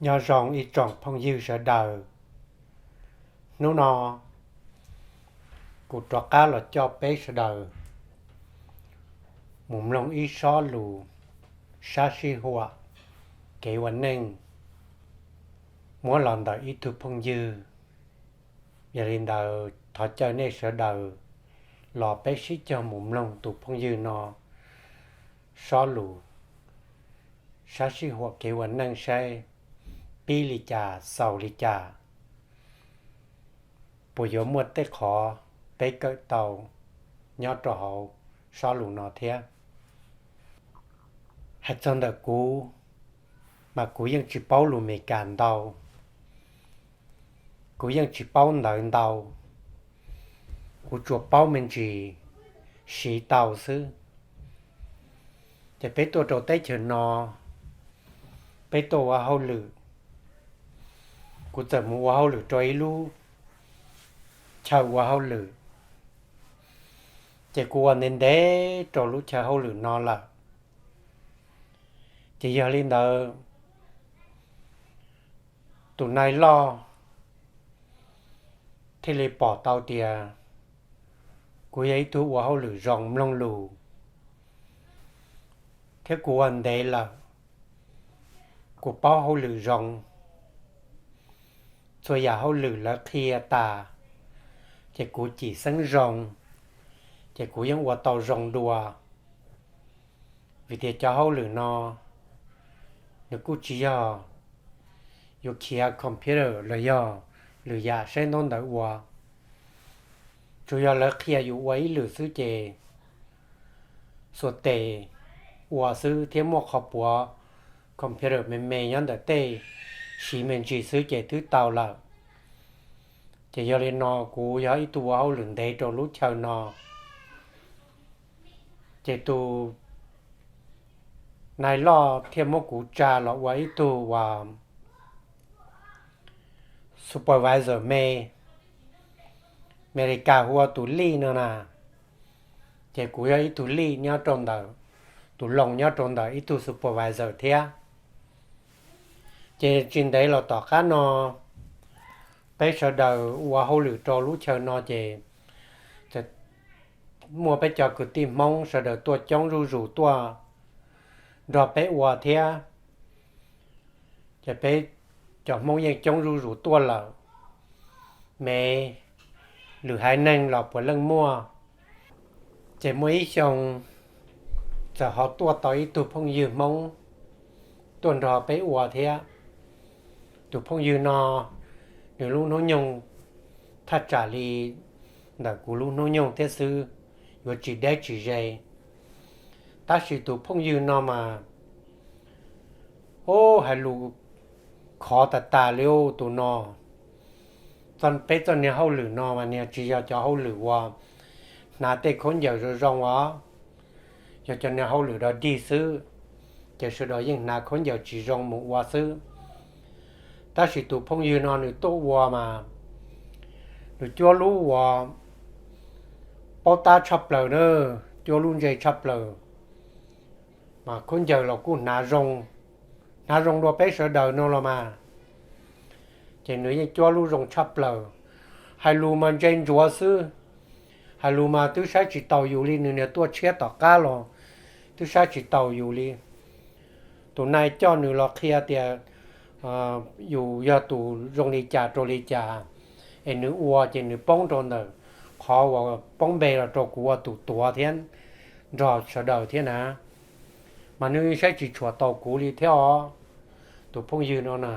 Nyob zoo ib tsoom phooj ywg sawv daws, hnub no kuv rov qab los coj peb sawv daws mus mloog ib sob lus sab sij huam kev ua neej muab los ntawm ib tug phooj ywg. Yog li ntawd thov caw nej sawv daws los peb sib cog mus mloog tus phooj ywg no sob lus sab sij huam kev ua neej saib pib li cas xaus li cas, puas yuav muaj tej qhov peb kawm tau nyob rau hauv sob lus no thiab. Hais txog ntawm kuv, mas kuv yeej tsis paub lus Meskas ntau, kuv yeej tsis paub ntawv ntau, kuv tsuas paub me ntsis siv tau xwb. Ces peb tuaj rau teb chaws no, peb tuaj ua hauj lwm. Kuv txawm mus ua hauj lwm rau ib lub chaw ua hauj lwm, ces kuv ua ntev ntev rau lub chaw hauj lwm no lawm. Ces yog li ntawd, tus nais loj thiaj li pom tau tias kuv yog ib tug ua hauj lwm zoo mloog lus, thiab kuv ua ntev lawm, kuv paub hauj lwm zoo. Txhua yam hauj lwm lawv qhia tas, ces kuv cim xeeb zoo, ces kuv yeej ua tau zoo dua. Vim tias cov hauj lwm no nws kuj tsis yog yuav khiav computer los yog lwm yam saib ntaub ntawv ua, tsuas yog lawv qhia yus ua ib lwm xwb ces xuas tes ua xwb thiab muaj qhov puav computer me me nyob ntawm tej, siv me ntsis xwb ces twb tau lawm. Ces yog li no kuv yog ib tug ua hauj lwm ntev rau lub chaw no, ces tus nais loj thiaj muab kuv tsa los ua ib tug uas supervisor me, Amelikas hu ua tus lead no na. Ces kuv yog ib tug lead nyob rau ntawm, tus loos nyob rau ntawm ib tug supervisor thiab. Ces tsis ntev los tom qab no, peb sawv daws ua hauj lwm rau lub chaw no ces muaj peb cov kwv tij Hmoob sawv daws tuaj coob zuj zus tuaj nrog peb ua thiab. Ces peb cov Hmoob yeej coob zuj zus tuaj lawm, me lwm haiv neeg los puav leej muaj. Ces muaj ib xyoo txawm ho tuaj tau ib tug phooj ywg Hmoob tuaj nrog peb ua thiab. Tus phooj ywg no, nws lub hnub nyoog thaj tsam li ntawm kuv lub hnub nyoog thiab xwb, yuav tsis deb tsis ze. Tab sis tus phooj ywg no mas, o, hais lus khov tas tas li tus no. Peb txoj niag hauj lwm no mas niag tsis yog cov hauj lwm uas hnav tej khaub ncaws zoo zoo os, yog cov niag hauj lwm dog dig xwb, ces sawv daws yeej hnav khaub ncaws tsis zoo mus ua xwb. Tab sis tus phooj ywg no nws tuaj ua mas nws cuab lub uas paub tab tshaj plaws na, cuab lub ntse tshaj plaws, mas khaub ncaws los kuj hnav zoo, hnav zoo dua peb sawv daws no los mas. Ces nws yeej cuab lub zoo tshaj plaws, hais lus mas ntse ntsuav xwb, hais lus mas twb saib tsis taus yus li, nws niag tuaj tshiab tom qab los twb saib tsis taus yus li. Tus nais coj nws los qhia tias yus yog tus zoo li cas rau li cas, es nws ua ces nws poob rau ntawm qhov uas poob npe los rau kuv ua tus tuav thiab nrog sawv daws thiab na. Mas nws saib tsis tshua taus kuv li thiab os. Tus phooj ywg no na,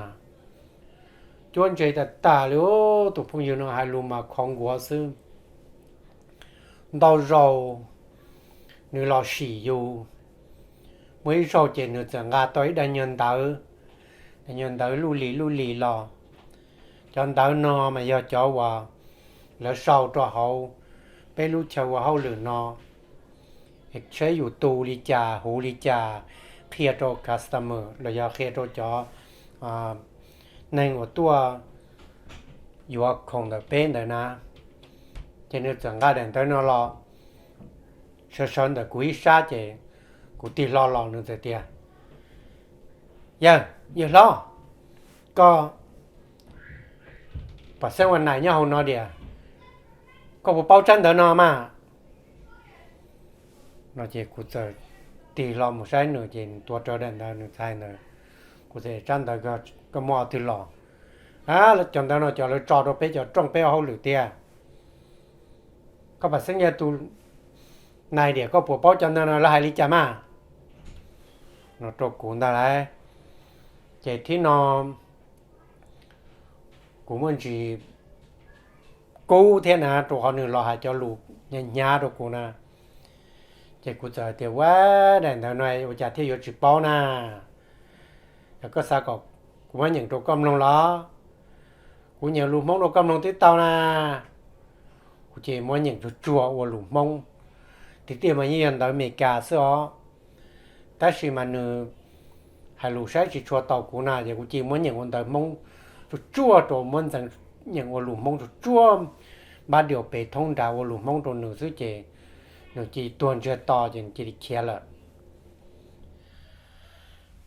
cuab ntse tas tas li, tus phooj ywg no hais lus mas khov nkuav xwb. Ntau zaus nws los sim yus, muaj ib zaug ces nws txawm nqa tau ib daim nyuag ntawv, daim nyuag ntawv luj lis luj lis los. Cov ntawv no mas yog cov uas lawv sau rau hauv peb lub chaw ua hauj lwm no, saib yus tu li cas huv li cas, qhia rau customer los yog qhia rau cov neeg uas tuaj yuav khoom ntawm peb ntawd na. Ces nws txawm nqa daim ntawv no los sawv sawv ntawm kuv ib sab, ces kuv tig hlo los nws txawm tias, Yawg, yawg hlob, Koj pom xeeb ua nais nyob hauv no diam, koj puas paub tsab ntawv no mas? No ces kuv txawm tig hlo mus saib nws ces nws tuav rawv daim ntawv nws txhais ntawd. Kuv txawm, tsab ntawv koj muab twg los? A, cov ntawv no cov lawv tso rau peb cov rooj peb ua hauj lwm tiag. Koj pom xeeb yog tus nais diam, koj puas paub cov ntawv no lawv hais li cas mas? No rau kuv ntag lauj. Ces thib no kuv muaj ntsis kub thiab na, rau qhov nws los hais cov lus hnyav hnyav rau kuv na. Ces kuv txawm tias, ua, daim ntawv no ua cas thiaj yuav tsis paub na? Yog koj xav kom kuv muab nyeem rau koj mloog los? Kuv nyeem lus Hmoob rau koj mloog twb tau na. Kuv ces muab nyeem tsuag tsuag ua lus Hmoob, tiag tiag mas yeej yog ntawv Amelikas xwb os. Tab sis mas nws hais lus saib tsis tshua tau kuv na, ces kuv cia muab nyeem ua ntawv Hmoob tsuag tsuag rau, muab ntxeev nyeem ua lus Hmoob tsuag tsuag, npab diaus pes thoob nrad ua lus Hmoob rau nws xwb ces nws cia tuag ntsiag to ces nws cia li khiav lawm.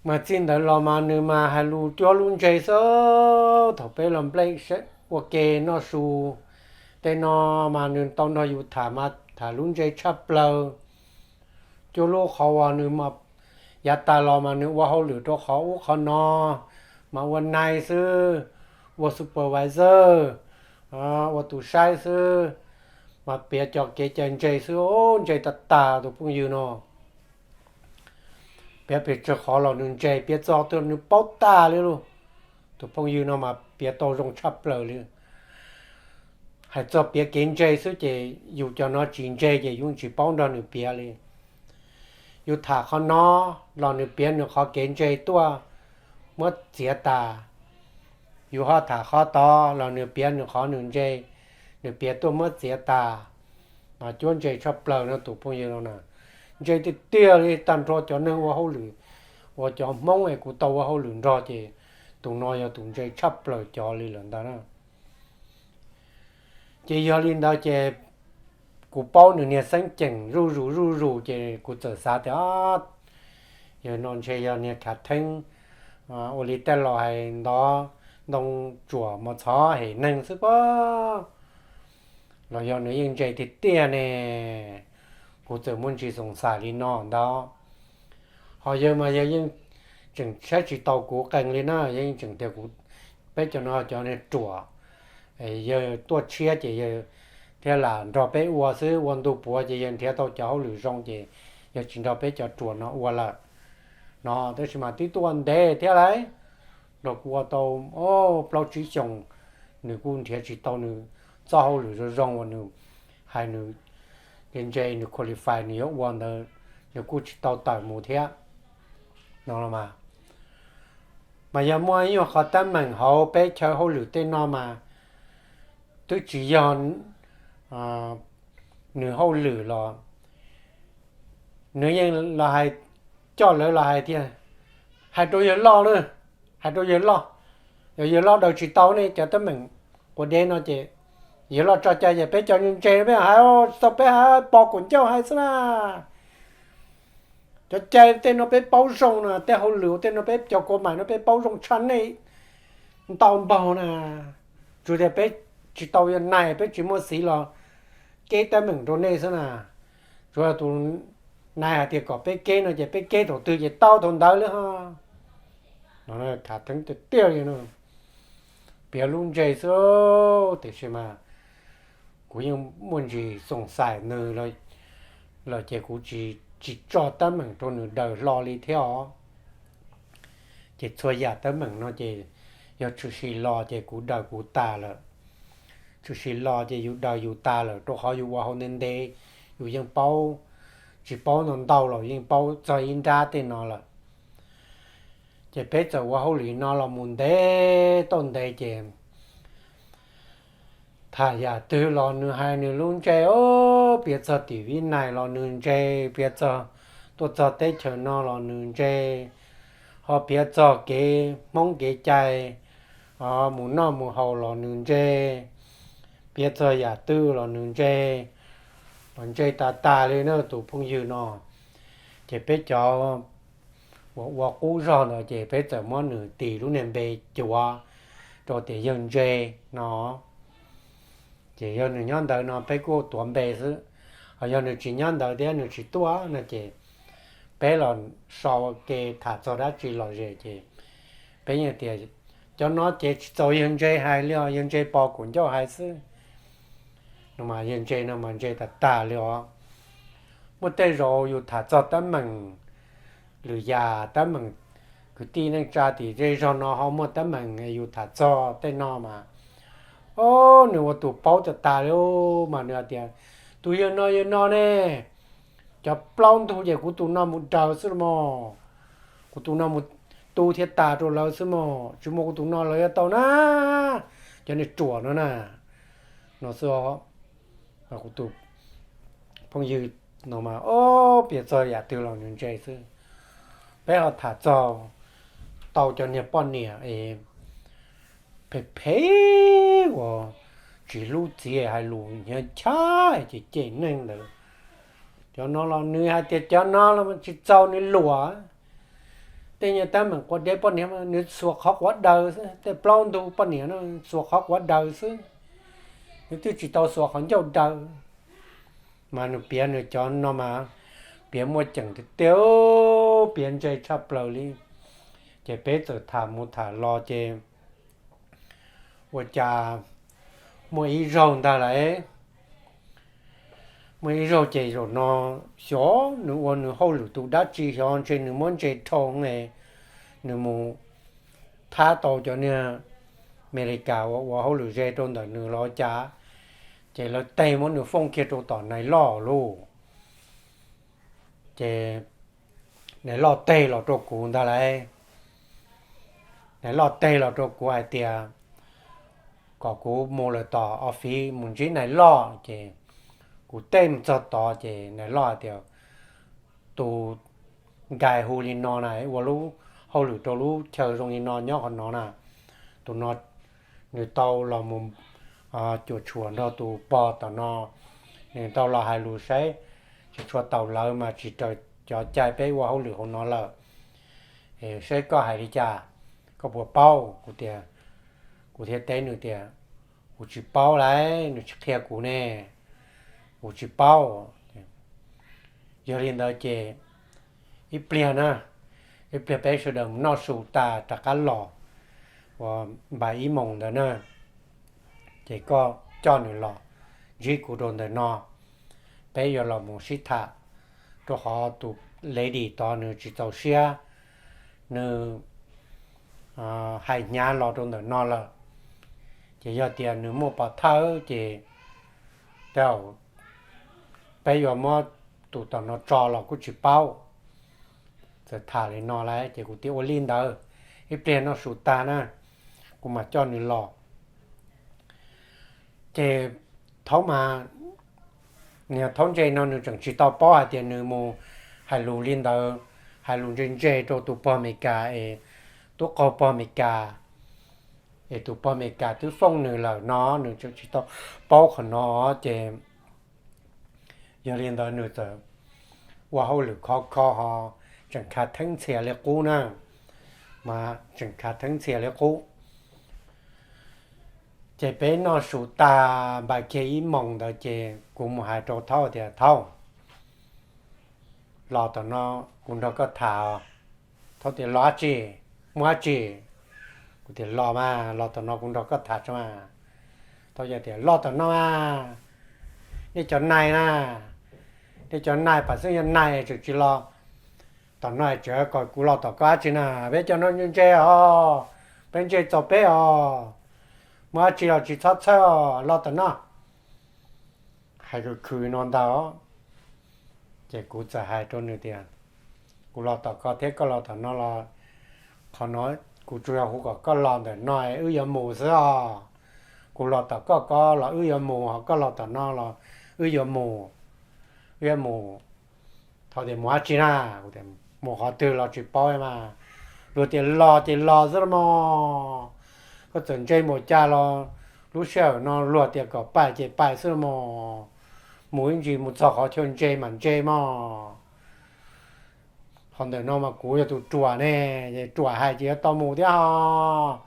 Mas txij ntawd los mas nws mas hais lus cuab lub ntseg xwb. Thaum peb los nplej ua ke noj su tej no mas nws tau nrog yus tham mas tham lub ntseg tshaj plaws. Cuab lub qhov uas nws yav tas los mas nws ua hauj lwm rau qhov ub qhov no, mas ua nais xwb, ua supervisor, ua tus saib xwb, mas piav cov kev cai ntse xwb, ntse tag tag tus phooj ywg no. Piav pes tsawg qhov los nws ntse, piav txog twg nws paub tag li lauj. Tus phooj ywg no mas piav tau zoo tshaj plaws li. Hais txog piav kev ntse xwb ces yus cov no tsis ntse ces yus tsis paub nrog nws piav li. Yus tham qhov no los nws piav nws qhov kev ntse tuaj muab txiav tas. Yus ho tham qhov tod los nws piav nws qhov nws ntse, nws piav tuaj muab txiav tas. Mas cuab ntse tshaj plaws no tus phooj ywg no na. Ntse tiag tiag li, tag nrho cov neeg ua hauj lwm uas cov Hmoob es kuv tau ua hauj lwm nrog ces tus no yog tus ntse tshaj plaws cov li lawm ntawd na. Ces yog li ntawd ces kuv paub nws niag xeeb ceem zuj zus zuj zus ces kuv txawm xav tias, yawg no ntshe yog niag khav theeb, ua li tej laus hais ntov, ntoo tsuam mos txhov hem neeg xwb pob, los yog nws yeej ntse tiag tiag ne. Kuv txawm muaj ntsis xoom xais li no ntawd. Ho yawg mas yawg yeej tseem saib tsis tau kuv qees li na, yawg yeej tseem tias kuv, peb cov no cov niag ruam, yawg tuaj tshiab ces yawg thiaj lam nrog peb ua xwb, ua ntu puav ces yawg nrhiav tau cov hauj lwm zoo ces yawg tsis nrog peb cov ruam no ua lawm no. Tab sis mas twb tuaj ua ntev thiab lauj, nrog kuv ua tau plaub tsib xyoos, nws kuj nrhiav tsis tau nws txoj hauj lwm zoo zoo uas nws hais nws ntse, nws qualify nws yuav ua ntawd, nws kuj tsis tau tawm mus thiab no los mas. Mas yog muaj ib nyuag qhov teeb meem hauv peb chaw hauj lwm tej no mas twb tsis yog nws hauj lwm los nws yeej los hais, coj lawv los hais tias, hais rau yawg loj na, hais rau yawg loj, yog yawg loj daws tsis tau nej cov teeb meem quav dev no ces yawg loj tso cai ces peb cov ntse peb hais, tsis tau peb hais, pos kaum ncauj hais xwb na. Cov cai tej no peb paub zoo na, tej hauj lwm tej no peb cov kua maim no peb paub zoo tshaj nej ntau npaug na. Tsuas tias peb tsis tau yog nais, peb tsis muaj xiv los keb teeb meem rau nej xwb na. Tsuas tus nais hais tias kom peb keb no ces peb keb thaum twg ces tau thaum ntawd li ho. No khav theeb tiag tiag li no, piav lub ntseg xwb, tiam sis mas kuv yeej muaj ntsis xoom xais nws lawm ces kuv tsis tso teeb meem rau nws daws hlo li thiab os. Ces txhua yam teeb meem no ces yog tshwm sim los ces kuv daws kuv tas lawm. Tshwm sim los ces yus daws yus tas lawm, rau qhov yus ua hauv ntev ntev, yus yeej paub, tsis paub ntau ntau los yeej paub txog ib nrab tej no lawm. Ces peb txawm ua hauj lwm no los mus ntev tau ntev ces tham yam twg los nws hais nws lub ntsej os, piav txog tim Vib Nais los nws ntse, piav txog, tuaj txog teb chaws no los nws ntse, ho piav txog kev Hmoob kev cai, mus noj mus haus los nws ntse, piav txog yam twg los nws ntse, los ntse tas tas li na tus phooj ywg no. Ces peb cov ua ua qub zog ntawd ces peb txawm muab nws tis lub niag npe cuav rau tias yawg Ntse no. Ces yog nws nyob ntawd no peb kuj tuav npe xwb, ho yog nws tsis nyob ntawd thiab nws tsis tuaj no ces peb los so ke tham txog dab tsi los zem ces peb yeej tias cov no ces tsis txaus yawg Ntse hais li os, yawg Ntse pos kuv ncauj hais xwb no mas yawg Ntse no mas Ntse tag tag li os. Muaj tej zaum yus tham txog teeb meem lwm yam, teeb meem kwv tij neej tsa tim zej zog no ho muaj teeb meem yus tham txog tej no mas, o, nws ua tus paub tag tag li mas nws hais tias tus yawg no yawg no ne, cov plaub ntug ces kuv tus no mus daws xwb los mas, kuv tus no mus tu thiab tas rau lawv xwb mas, tsis muaj kuv tus no lawv yuav tau na, cov niag ruam no na, no xwb. Kuv tus phooj ywg no mas o, piav txog yam twg los nws ntse xwb. Peb ho tham txog tau cov niag poj niam es phem phem uas tsis hlub txiv hais lus hnyav nchab ces cem neeg ntawd. Cov no los nws hais tias cov no los tsis txaus nws luam. Tej nyuag teeb meem quav deb poj niam nws xuas qhov quav daws xwb, tej plaub ntug poj niam no xuas qhov quav daws xwb, nws twb tsis tau xuas qhov ncauj daws. Mas nws piav nws cov no mas piav muaj ceem tiag tiag, piav ntse tshaj plaws li. Ces peb txawm tham mus tham los ces ua cas muaj ib zaug ntag lauj, muaj ib zaug ces zaum no xyov nws ua nws hauj lwm tus dab tsi xyov ntshe nws muab ntse dhau, nws mus thab tau cov niag Amelikas uas ua hauj lwm ze rau ntawm nws los cas, ces lawv teg muab nws foob kiag rau tom nais loj lauj. Ces nais loj teg los rau kuv ntag lauj, nais loj teg los rau kuv hais tias kom kuv mus lawm tom office mus ntsib nais loj. Ces kuv teb mus txog tod ces nais loj hais tias tus nkais hu li no na, ua lub hauj lwm rau lub chaw zoo li no nyob qhov no na, tus no nws tau los mus cuam tshuam nrog tus pog tom no, nws tau los hais lus saib, tsis tshua taus lawv mas tsis raws cov cai peb ua hauj lwm hauv no lawm, saib koj hais li cas, koj puas paub? Kuv tias, kuv thiaj teb nws tias kuv tsis paub lauj, nws tsis qhia kuv ne, kuv tsis paub. Yog li ntawd ces ib pliag na, ib pliag peb sawv daws mus noj su tas rov qab los, uas npaum ib moos ntawd na, ces koj coj nws los ntsib kuv rau ntawm no, peb yuav los mus sib tham, rau qhov tus lady tod nws tsis txaus siab, nws hais hnyav los rau ntawm no lawm. Ces yog tias nws muaj pov thawj ces tej zaum peb yuav muab tus tom no tso los kuj tsis paub. Txawm tham li no lawm ces kuv tias ua li ntawd, ib pliag noj su tag na, kuv mam coj nws los. Ces thaum mas niag thaub ntse no nws tseem tsis tau paub hais tias nws mus hais lus li ntawd, hais lus ntse ntse rau tus pog Amelikas es tub qaug pog Amelikas, es tus pog Amelikas twb foob nws lawm no, nws tseem tsis tau paub qhov no. Ces yog li ntawd nws txawm ua hauj lwm khov kho ho tseem khav theeb ntxhias li qub na, mas tseem khav theeb ntxhias li qub. Ces peb noj su tas npaum kiag ib moos ntawd ces kuv mus hais rau thaub tias thaub, los tom no kuv nrog koj tham. Thaub tias los dab tsi, muaj dab tsi? Kuv tias los mas, los tom no kuv nrog koj tham tso mas. Thaub tias los tom no mas, nej cov nais na, nej cov nais pam xeeb yog nais tseem tsis los tom no, tseem kom kuv los tom koj dab tsi na? Peb cov no ntse os, peb ntse txaus peb os, muaj dab tsi los tsis txhob txhawj os, los tom no. Hais khwv khwv no ntag. Ces kuv txawm hais rau nws tias kuv los tom koj thiab koj los tom no los, qhov no kuv tsuas yog hu kom koj los ntawm no wb yuav mus xwb os. Kuv los tom koj ko los wb yuav mus, ho koj los tom no los wb yuav mus, wb yuav mus. Thaub tias mus dab tsi na? Mus qhov twg los tsis paub mas, luag tias los ces los xwb los mas. Koj txawm ntse mus cas los lub sij hawm no luag tias kom pais ces pais xwb los mas, mus ib ntsis mus txog qhov chaw ntse mas ntse mog. Thaum ntawm no mas kuv yog tus ruam ne, ruam hais ces yuav tau mus thiab ho.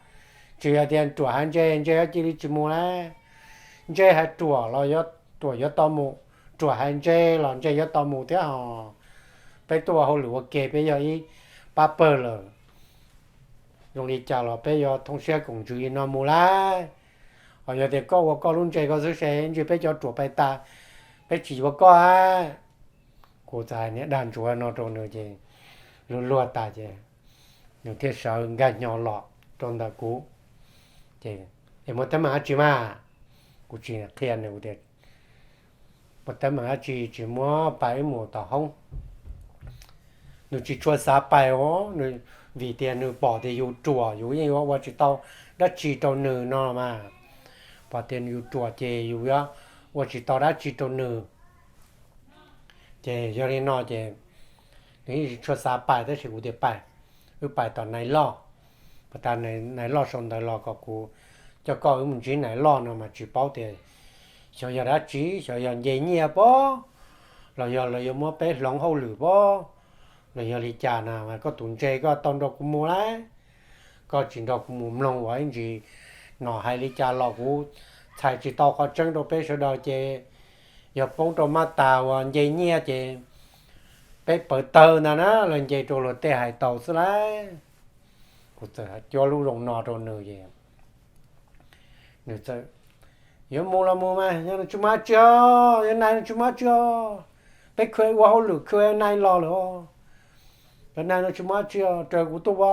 Tsis yog tias ruam hais ntse, ntse yuav cia li tsis mus lawm. Ntse hais ruam los ruam yuav tau mus, ruam hais ntse los ntse yuav tau mus thiab ho. Peb tuaj ua hauj lwm ua ke peb yog ib pab pawg lawm, zoo li cas los peb yuav thooj siab koom ntsws li no mus lawm. Ho yog tias koj ua koj lub ntse koj xwb ces ntshe peb cov ruam pais tas, peb tsis yuav koj. Kuv txawm hais niag dag ntsuav no rau nws ces luag luag tas ces nws thiaj sawv nkag hnyo los rau ntawm kuv. Ces, es muaj teeb meem dab tsi mas? Kuv tsis qhia nws tias muaj teeb meem dab tsi, tsis muab pais wb mus tom hoob. Nws tsis tshua xav pais os, nws, vim tias nws pom tias yus ruam yus yeej yuav ua tsis tau dab tsi rau nws no mas. Pom tias yus ruam ces yus yuav ua tsis tau dab tsi rau nws. Ces yog li no ces nws yeej tsis tshua xav pais tab sis kuv tias pais, wb pais tom nais loj. Pas tas nais loj sau ntawv los kom kuv coj koj wb mus ntsib nais loj no mas tsis paub tias xyov yog dab tsi, xyov yog nce nyiaj pob, los yog los yuav muab peb hloov hauj lwm pob, los yog li cas na. Koj tus ntse koj tau nrog kuv mus lawm, koj tsis nrog kuv mus mloog uas ib ntsis no hais li cas los kuv txhais tsis tau qhov tseeb rau peb sawv daws ces yog poob rau maj tas uas nce nyiaj ces peb pawv tawg ntag na, los nce rau luag tej hais tau xwb lawm. Kuv txawm cuab lub zoo no rau nws es nws txawm, yuav mus los mus mas, yog no tsis muaj dab tsi os, yog nais no tsis muaj dab tsi os, peb khw ua hauj lwm khw nais los lawm os, yog nais no tsis muaj dab tsi os, raws kuv tuaj ua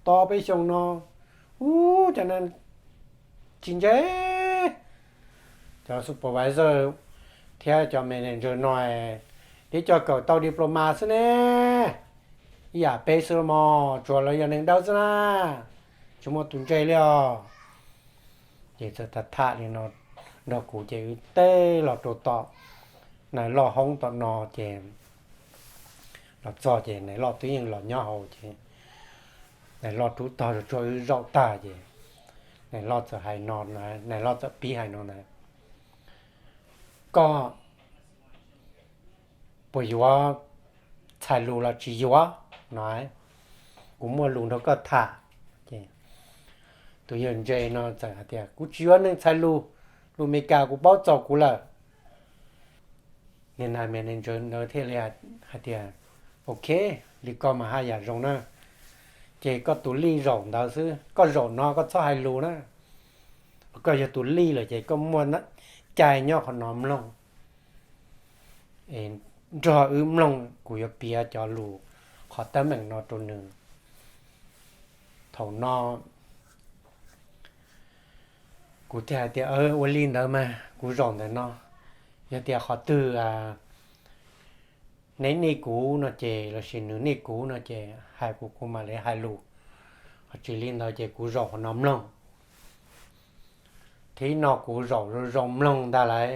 tau peb xyoo no, ub, cov no tsis ntse. Cov supervisor thiab cov manager no twb coj kawm tau diploma xwb ne, ib yam peb xwb los mas, tsuas lawv yog neeg dawb xwb na, tsis muaj tus ntse li os. Ces txawm tham tham li no nrog kuv ces wb teb los rau tom nais loj hoob tom no ces los txog ces nais loj twb yeej los nyob hauv ces nais loj rub tog rau tsuag wb zaum tag ces nais loj txawm hais no, nais loj txawm pib hais no ntag, koj puas yuav txhais lus los tsis yuav no, kuv muaj lus nrog koj tham. Ces tus yawg ntse no txawm hais tias, kuv tsis yuav neeg txhais lus, lus Meskas kuv paub txaus kuv lawm. Niag nais manager ntawd thiaj li hais tias, ok, li koj mas haj yam zoo na, ces koj tus lij zaum ntawd xwb, koj zaum no koj txhob hais lus na, koj yog tus lij lawm ces koj muaj cai nyob qhov no mloog, nrog wb mloog kuv yuav piav cov lus qhov teeb meem no rau nws. Thaum no kuv thiaj hais tias, ua li ntawd mas kuv zaum ntawm no, yog tias qhov twg neb nij kuv no ces lossis nws nij kuv no ces hais kuv, kuv mam li hais lus, ho tsis li ntawd ces kuv zaum qhov no mloog. Thib no kuv zaum zoo zoo mloog ntag lauj,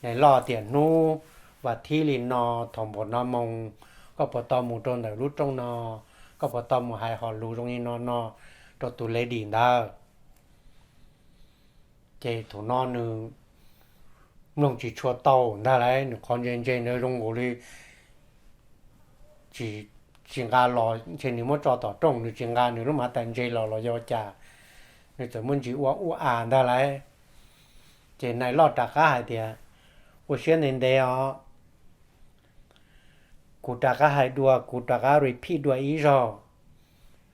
nais loj tias hnub vas thib li no thaum npaum no moos, koj puas tau mus rau ntawm lub rooj no, koj puas tau mus hais hom lus zoo li no no rau tus lady ntawd. Ces thaum no nws mloog tsis tshua tau ntag lauj, nws qhov ntse ntse ntawd zoo nkaus li tsis nqa los, ntshe nws muab tso tom rooj, nws tsis nqa nws lub mav tas ntse los los yog cas, nws txawm muaj ntsis ua ua as ntag lauj. Ces nais loj rov qab hais tias, ua siab ntev ntev os, kuv rov qab hais dua, kuv rov qab repeat dua ib zaug,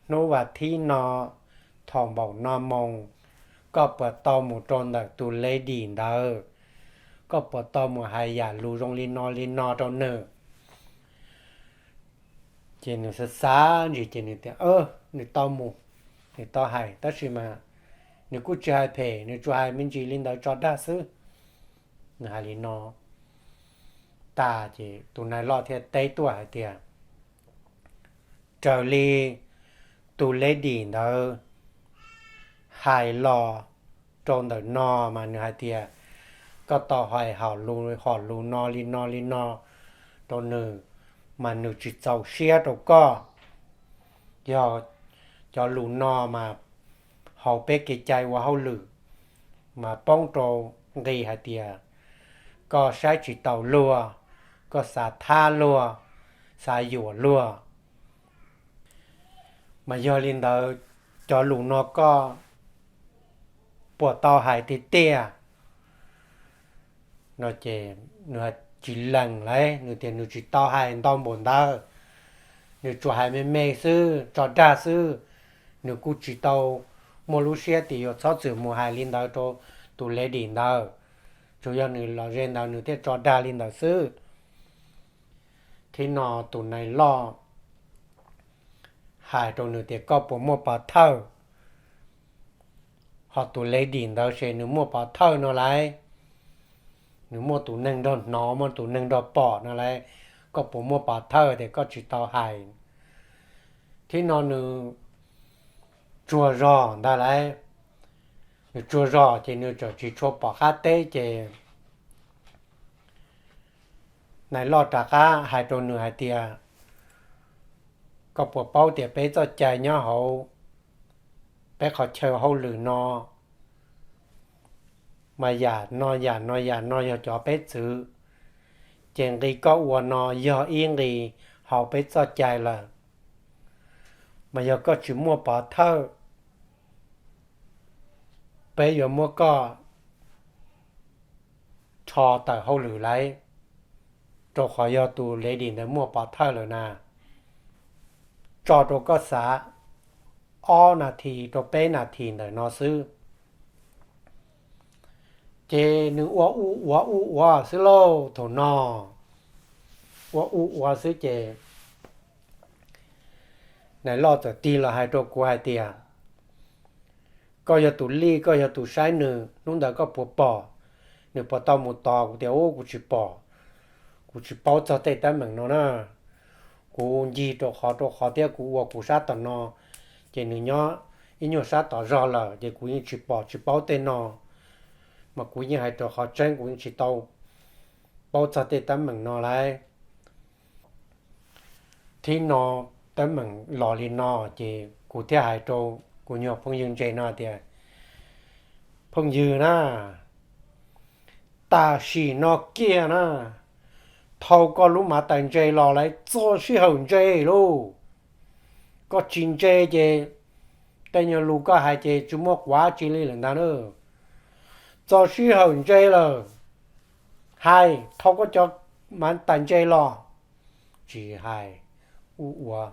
hnub vas thib no thaum npaum no moos, koj puas tau mus rau ntawm tus lady ntawd, koj puas tau mus hais yam lus zoo li no li no rau nws? Ces nws xav xav ntsis ces nws tias, nws tau mus, nws tau hais tab sis mas nws kuj tsis hais phem, nws tsuas hais me ntsis li ntawd tso dag xwb. Nws hais li no tas ces tus nais loj thiaj teb tuaj hais tias, raws li tus lady ntawd hais los rau ntawm no mas nws hais tias koj tau hais hom lus, hom lus no li no li no rau nws, mas nws tsis txaus siab rau koj. Yog cov lus no mas hauv peb kev cai ua hauj lwm mas poob rau nqi hais tias koj saib tsis taus luag, koj xav thab luag, xav yuam luag. Mas yog li ntawd, cov lus no koj puas tau hais tiag tiag? No ces nws tsis lees lauj, nws tias nws tsis tau hais ntau npaum ntawd, nws tsuas hais me me xwb, tso dag xwb. Nws kuj tsis tau muaj lub siab tias yuav txhob txwm mus hais li ntawd rau tus lady ntawd, tsuas yog nws los ze ntawd nws thiaj tso dag li ntawd xwb. Thib no tus nais loj hais rau nws tias koj puas muaj pov thawj? Ho tus lady ntawd ces nws muaj pov thawj no lauj, nws muaj tus neeg nrog hnov, muaj tus neeg nrog pom no lauj, koj puas muaj pov thawj tias koj tsis tau hais? Thib no nws tsuag zog ntag lauj, nws tsuag zog ces nws txawm tsis tshua pom qab teb ces nais loj rov qab hais rau nws hais tias koj puas paub tias peb txoj cai nyob hauv peb qhov chaw hauj lwm no mas yam no yam no yam no yog cov peb txwv, ces nqi koj ua no yog ib nqi hauv peb txoj cai lawm. Mas yog koj tsis muaj pov thawj, peb yuav muab koj rho tawm hauj lwm lauj, rau qhov yog tus lady ntawd muaj pov thawj lawm na. Tso rau koj xav ob nas this rau peb nas this ntawm no xwb. Ces nws ua u ua u ua xwb lauj, thaum no ua u ua xwb ces nais loj txawm tig los hais rau kuv hais tias koj yog tus lij, koj yog tus saib nws, hnub ntawd koj puas pom nws puas tau mus tos? Kuv tias u, kuv tsis pom, kuv tsis paub txog tej teeb meem no na. Kuv ncig rau qhov rau qhov thiab kuv ua kuv sab tom no, ces nws nyob ib nyuag sab tom zog lawm ces kuv yeej tsis pom tsis paub tej no. Mas kuv yeej hais rau qhov tseeb, kuv yeej tsis tau paub txog tej teeb meem no lauj. Thib no teeb meem los li no ces kuv thiaj hais rau kuv nyuag phooj ywg ntse no tias phooj ywg na, tam sim no kiag na, thau koj lub mav tais ntse los lauj, txog sij hawm ntse lauj. Koj tsis ntse ces tej nyuag lus koj hais ces tsis muaj quav tsi li lawm ntag na. Txog sij hawm ntse lawm, hais thau koj cov mav tais ntse los. Tsis hais, u ua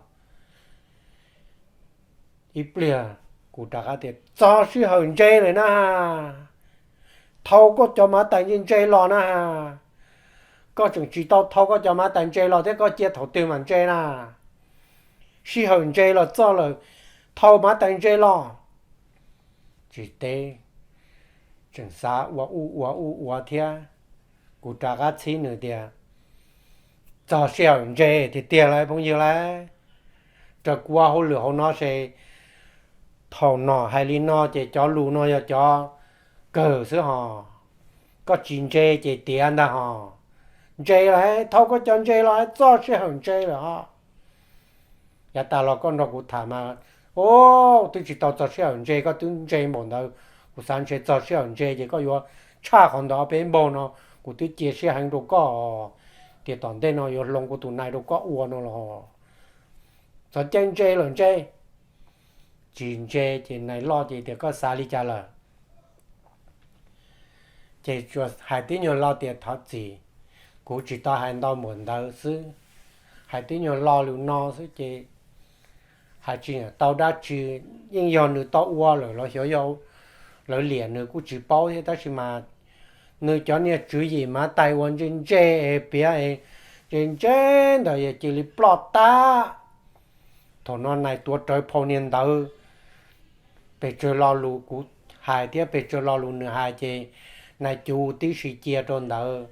ib pliag, kuv rov qab tias txog sij hawm ntse lawm na, thau koj cov mav tais ntse ntse los na. Koj tseem tsis tau thau koj cov mav tais ntse los thiab, koj cia thaum twg mam ntse na? Sij hawm ntse los txog lawm, thau mav tais ntse los. Tsis teb, tseem xav ua u ua u ua thiab. Kuv rov qab txhib nws tias txog sij hawm ntse tiag tiag lauj phooj ywg lauj. Raws kuv ua hauj lwm hauv no ces thaum nom hais li no ces cov lus no yog cov kawg xwb hos. Koj tsis ntse ces tiav ntag hos. Ntse los thau koj cov ntse los, txog sij hawm ntse lawm hos. Yav tas los koj nrog kuv tham mas, o, twb tsis tau txog sij hawm ntse koj twb ntse npaum ntawd. Kuv xav ntshe txog sij hawm ntse ces koj yuav tshaj qhov ntawd ob peb npaug no. Kuv twb cia siab heev rau koj tias tom ntej no yuav hloov kuv tus nais rau koj ua no los. Txog caij ntse lawm ntse, tsis ntse ces nais loj ces tias koj xav li cas lawm. Ces tsuas hais tib nyuag lo tias thov txim, kuv tsis tau hais ntau npaum ntawd xwb, hais tib nyuag lo lus no xwb ces hais tsis tau dab tsi. Yeej yog nws tau ua lawm los xyov yog lawv liam nws kuj tsis paub thiab, tab sis mas nws cov niag tswv yim mav tais uas ntse ntse es piav es ntse ntse ntawd cia li ploj tag. Thaum no nais tuav rawv phau niag ntawv, pes tsawg lo lus kuv hais thiab pes tsawg lo lus nws hais ces nais cuv tib si cia rau ntawd.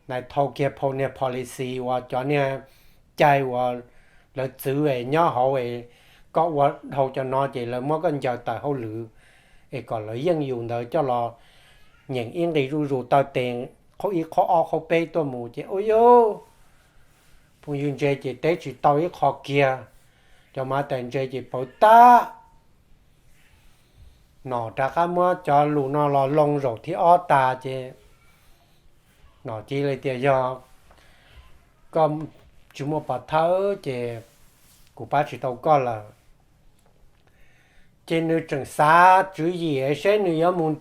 Nais thau kiag phau niag policy uas cov niag cai uas lawv txwv es nyob hauv es koj ua dhau cov no ces lawv muab koj ncaws tawm hauj lwm, es kom lawv yeej yus ntawd coj los nyeem ib nqis zuj zus taw tes, qhov ib qhov ob qhov peb tuaj mus ces ua yus phooj ywg ntse ces teb tsis tau ib qho kiag, cov mav tais ntse ces pawv tag. Nom rov qab muab cov lus no los loo zaum thib ob tas ces nom cia li tias yog koj tsis muaj pov thawj ces kuv pab tsis tau koj lawm. Ces nws tseem xav tswv yim seb nws yuav mus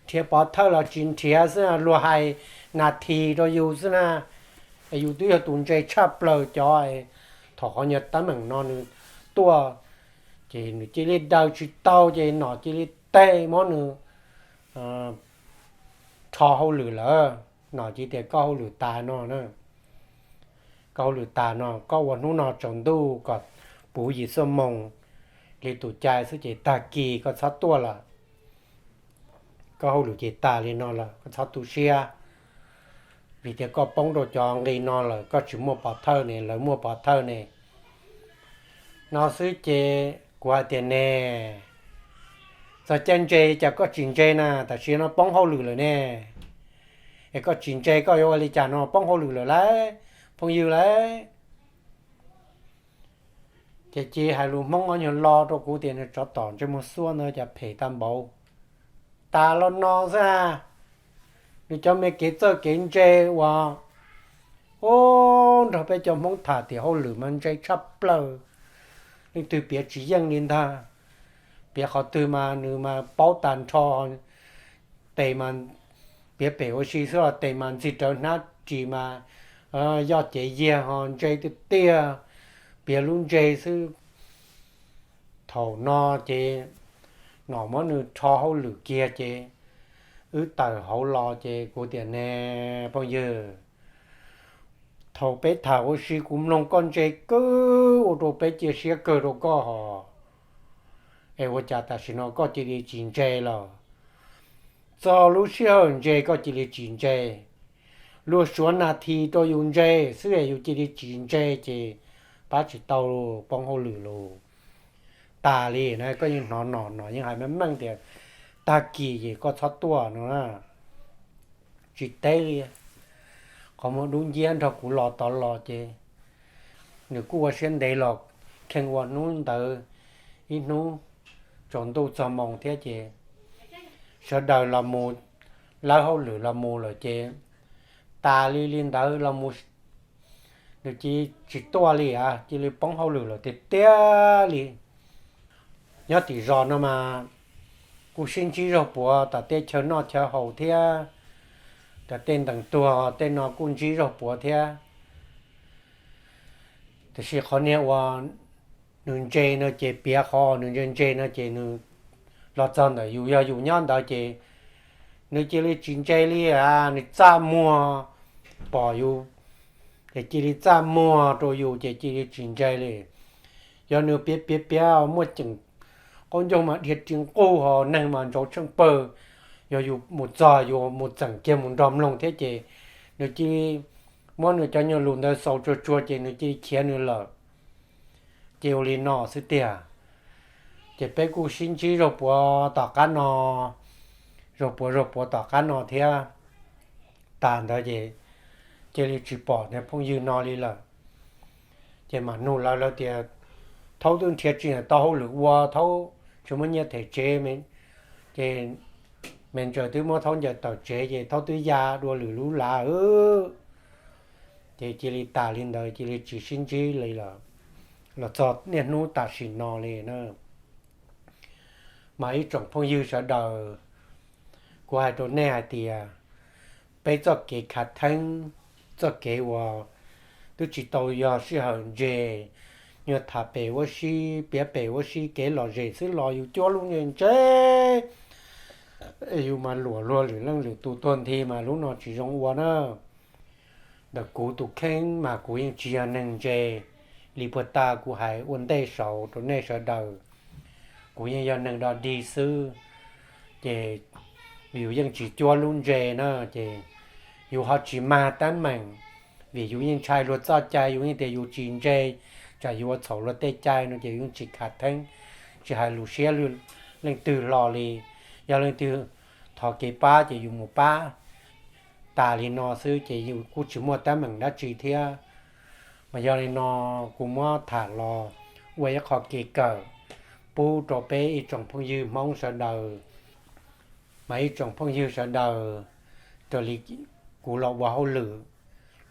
nrhiav pov thawj los tsis nrhiav xwb, luag hais nas this rau yus xwb na. Yus twb yog tus ntse tshaj plaws cov, thaum qhov nyuag teeb meem no nws tuaj, ces nws cia li daws tsis tau, ces nom cia li teg muab nws rho hauj lwm lawm. Nom cia tias koj hauj lwm tas no na, koj hauj lwm tas no, koj ua hnub no tsaus ntuj kom puv yim xuab moos li tus cai xwb ces tag kis koj txhob tuaj lawm. Koj hauj lwm ces tas li no lawm, koj txhob tu siab, vim tias koj poob rau cov nqi no lawm, koj tsis muaj pov thawj ne, lawv muaj pov thawj ne. No xwb ces kuv hais tias ne, txog caij ntse cas koj tsis ntse na, tam sim no poob hauj lwm lawm ne, es koj tsis ntse koj yuav ua li cas no, poob hauj lwm lawm lauj, phooj ywg lauj. Ces cia hais lus Hmoob ob nyuag lo rau kuv tias nws tsov tom ntsej muag xuab ntawd cas phem tag npaum, tas los no xwb. Nws cov me kev txawj kev ntse uas, ub, nrog peb cov Hmoob tham tias hauj lwm mas ntse tshaj plaws, leej twg piav tsis yeej li ntag. Piav qhov twg mas nws mas paub tag nrho, tes mas piav pem ua si xwb los tes mas ntxig rawv hnab ris mas yoj cev yiag ho ntse tiag tiag, piav lub ntse xwb. Thaum no ces nom muab nws rho hauj lwm kiag ces wb tawm hauv los ces kuv tias ne, phooj ywg, thaum peb tham ua si kuv mloog koj ntse kawg ua rau peb cia siab kawg rau koj hos, es ua cas tam sim no koj cia li tsis ntse los? Txog lub sij hawm ntse koj cia li tsis ntse, luag suav nas this rau yus ntse xwb es yus cia li tsis ntse ces pab tsis tau, poob hauj lwm los tas li na. Koj yeej hnov nom, nom yeej hais meej meej tias tag kis ces koj txhob tuaj no na. Tsis teb li, qhov muag dub nciab nrog kuv los tod los ces nws kuj ua siab ntev los kheej ua hnub ntawd ib hnub tsaus ntuj txog moos thiab ces sawv daws los mus, lawv hauj lwm los mus lawm ces tas li li ntawd los mus, nws cia li tsis tuaj li, cia li poob hauj lwm lawm tiag tiag li. Nyob tim zos no mas kuj sib ntsib zog puav tom tej chaw noj chaw haus thiab, tom tej ntees tuag tej no kuj ntsib zog puav thiab. Tiam sis qhov niag uas nws ntse no ces piav qhov nws ntse ntse no ces nws los txog ntawm yus, yog yus nyob ntawd ces nws cia li tsis ntse li, nws txaj muag pom yus ces cia li txaj muag rau yus ces cia li tsis ntse li. Yog nws piav piav piav muaj ceem qaub ncaug mas dhia ri nqug ho neeg mas ntsauv tsheej pawg, yog yus mus txog yus mus txeem kiag mus nrog mloog thiab ces nws cia li muab nws cov nyuag lus ntawd xaus tsuag tsuag ces nws cia li khiav nws lawm. Ces ua li no xwb tiag. Ces peb kuj sib ntsib zog puav tom qab no, zog puav zog puav tom qab no thiab. Tas ntawd ces cia li tsis pom niag phooj ywg no li lawm. Ces mam nug lawv, lawv tias Thaub twb nrhiav tsis tau hauj lwm ua, Thaub tsis muaj nyiaj them tsev, ces me ntsaws twb muab Thaub ncaws tawm tsev ces Thaub twb ya dua lwm lub lav ces cia li tas li ntawd, cia li tsis sib ntsib li lawm los txog niaj hnub tam sim no li na. Mas ib tsoom phooj ywg sawv daws, kuv hais rau nej hais tias peb txoj kev khav theeb, txoj kev uas twb tsis tau yog sij hawm ntse, nyuag tham pem ua si, piav pem ua si kev lom zem xwb los yus cuab lub ntse ntse, yus mas luam luag lwm leej lwm tus tuag nthi mas lub no tsis zoo ua na. Ntawm kuv tus kheej mas kuv yeej tsis yog neeg ntse li puag ta kuv hais ua ntej saud rau nej sawv daws. Kuv yeej yog neeg dog dig xwb, ces yus yeej tsis cuab lub ntse na, ces yus ho tsis mag teeb meem, vim yus yeej ntshai luag txoj cai, yus yeej tias yus tsis ntse, tsam yus ua txhaum luag tej cai no ces yus yeej tsis khav theeb, tsis hais lus siab leej twg hlo li. Yog leej twg thov kev pab ces yus mus pab tas li no xwb ces yus kuj tsis muaj teeb meem dab tsi thiab. Mas yog li no kuv muab tham los ua ib qho kev kawm pub rau peb ib tsoom phooj ywg Hmoob sawv daws. Mas ib tsoom phooj ywg sawv daws, raws li kuv los ua hauj lwm,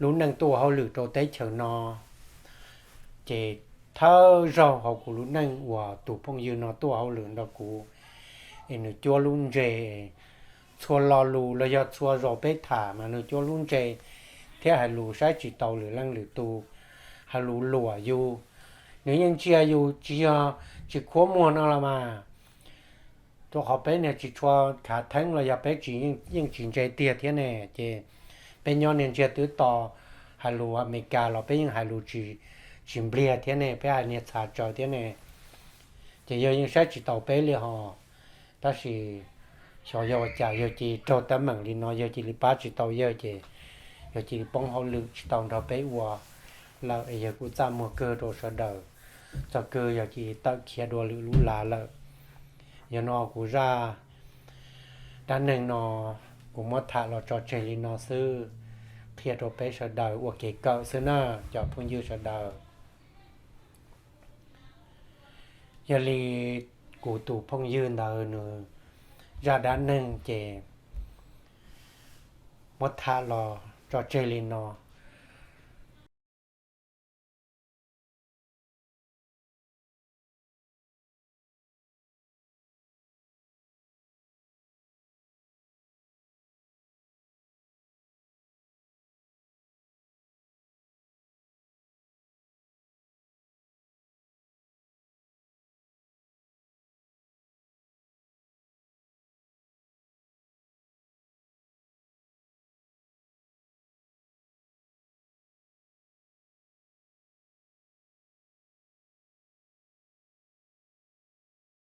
lub neej tuaj ua hauj lwm rau teb chaws no, ces thawj zaug hauv kuv lub neej uas tus phooj ywg no tuaj hauj lwm nrog kuv, es nws cuab lub ntse, txhua lo lus los yog txhua zaus peb tham mas nws cuab lub ntse thiab hais lus saib tsis taus lwm leej lwm tus, hais lus luam yus. Nws yeej ntsia yus tsis yog tsis khuab muag no los mas, rau qhov peb niag tsis tshua khav theeb los yog peb tsis, yeej tsis ntse tiag thiab ne. Ces peb nyob niag ntsiag twb to, hais lus Amelikas los peb yeej hais lus tsis, tsis npliag thiab ne, peb hais niag txhav tsaws thiab ne. Ces yawg yeej saib tsis taus peb li hos. Tab sis xyov yog ua cas yawg cia li raug teeb meem li no, yawg cia li pab tsis tau yawg ces yawg cia li poob hauj lwm tsis tau nrog peb ua lawm, es yawg kuj txaj muag kawg rau sawv daws. Txog kawg yawg cia li tawm khiav dua lwm lub lav lawm. Yog no kuv zaj dab neeg no kuv muab tham los tso tseg li no xwb, qhia rau peb sawv daws ua kev kawm xwb na, cov phooj ywg sawv daws. Yog li kuv tus phooj ywg ntawd nws zaj dab neeg ces muab tham los tso tseg li no.